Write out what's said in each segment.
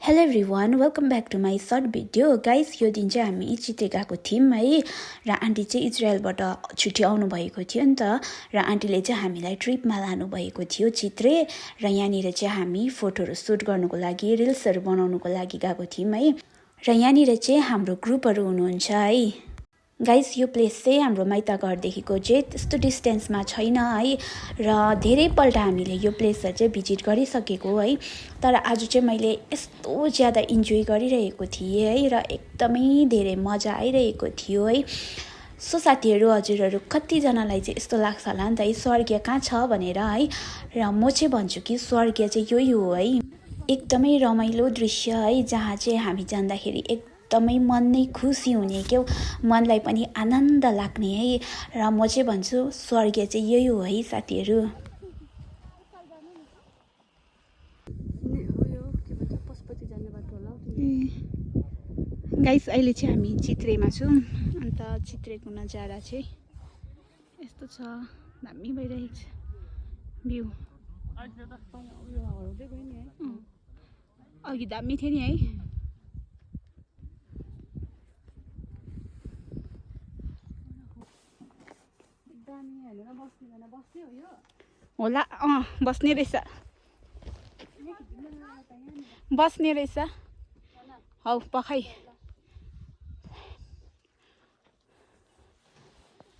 Hello everyone welcome back to my short video guys. यो दिन चाहिँ हामी चित्रे गएको थियौँ है र आन्टी चाहिँ इजरायलबाट छुट्टी आउनु भएको थियो नि त र आन्टीले चाहिँ हामीलाई ट्रिपमा लानुभएको थियो चित्रे र यहाँनिर चाहिँ हामी फोटोहरू सुट गर्नुको लागि रिल्सहरू बनाउनुको लागि गएको थियौँ है र यहाँनिर चाहिँ हाम्रो ग्रुपहरू हुनुहुन्छ है गाइस। यो प्लेस चाहिँ हाम्रो माइत घरदेखिको चाहिँ त्यस्तो डिस्टेन्समा छैन है र धेरैपल्ट हामीले यो प्लेसहरू चाहिँ भिजिट गरिसकेको है तर आज चाहिँ मैले यस्तो ज्यादा इन्जोय गरिरहेको थिएँ है र एकदमै धेरै मजा आइरहेको थियो है। सो साथीहरू हजुरहरू कतिजनालाई चाहिँ यस्तो लाग्छ होला नि त है स्वर्ग कहाँ छ भनेर है र म चाहिँ भन्छु कि स्वर्ग चाहिँ यही हो है। एकदमै रमाइलो दृश्य है जहाँ चाहिँ हामी जाँदाखेरि एकदमै मन नै खुसी हुने क्या मनलाई पनि आनन्द लाग्ने है र म चाहिँ भन्छु स्वर्ग चाहिँ यही हो है साथीहरू। गाइस अहिले चाहिँ हामी चित्रेमा छौँ अन्त चित्रेको नजारा चाहिँ यस्तो छ दामी भइरहेको छ भ्यू। अघि दामी थियो नि है। होला बस्ने रहेछ बस्ने रहेछ हौ पखाइ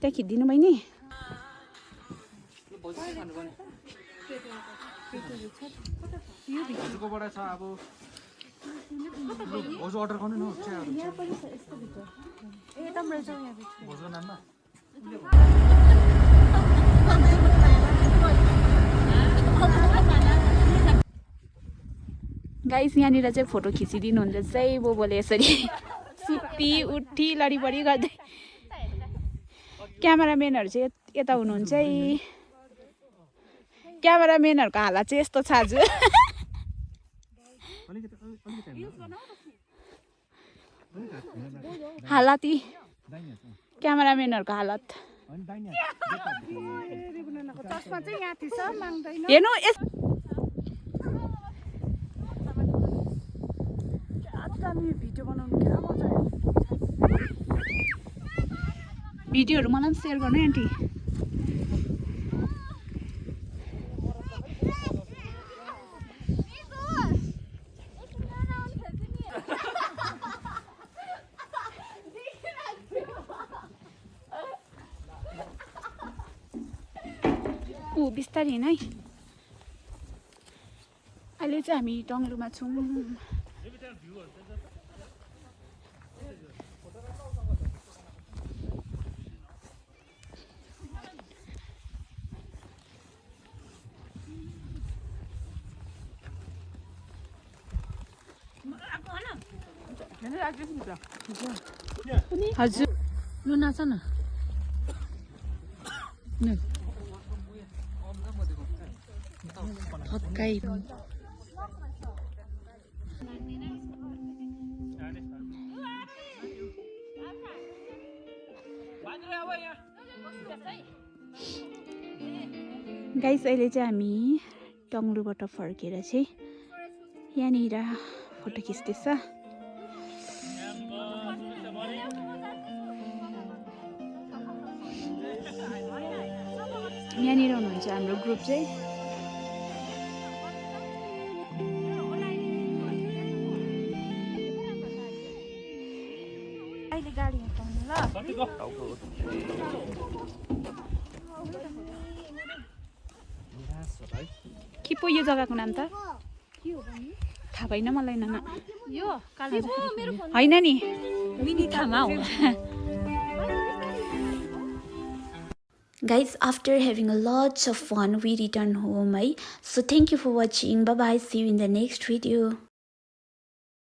त्यहाँ खिचिदिनु बहिनी। गाइस यहाँनिर चाहिँ फोटो खिचिदिनु हुन्छ है बोबोले यसरी सुत्ती उठी लडीबडी गर्दै। क्यामेराम्यानहरू चाहिँ यता हुनुहुन्छ है। क्यामेराम्यानहरूको हालत चाहिँ यस्तो छ आज। हालत क्यामेराम्यानहरूको हालत हेर्नु भिडियोहरू मलाई पनि सेयर गर्नु आन्टी। बिस्तारै हिँड है। अहिले चाहिँ हामी टङ्ग्लुमा छौँ। हजुर लु नाच न। गाइस अहिले चाहिँ हामी टङ्ग्लुबाट फर्केर चाहिँ यहाँनिर फोटो खिच्दैछ। यहाँनिर हुनुहुन्छ हाम्रो ग्रुप चाहिँ। अहिले गाडी हिँड्नु ल के पो यो जग्गाको नाम त थाहा भएन मलाई नाना। यो होइन नि मिनी थामा हो। Guys, after having a lots of fun, we return home. So thank you for watching. Bye bye. See you in the next video.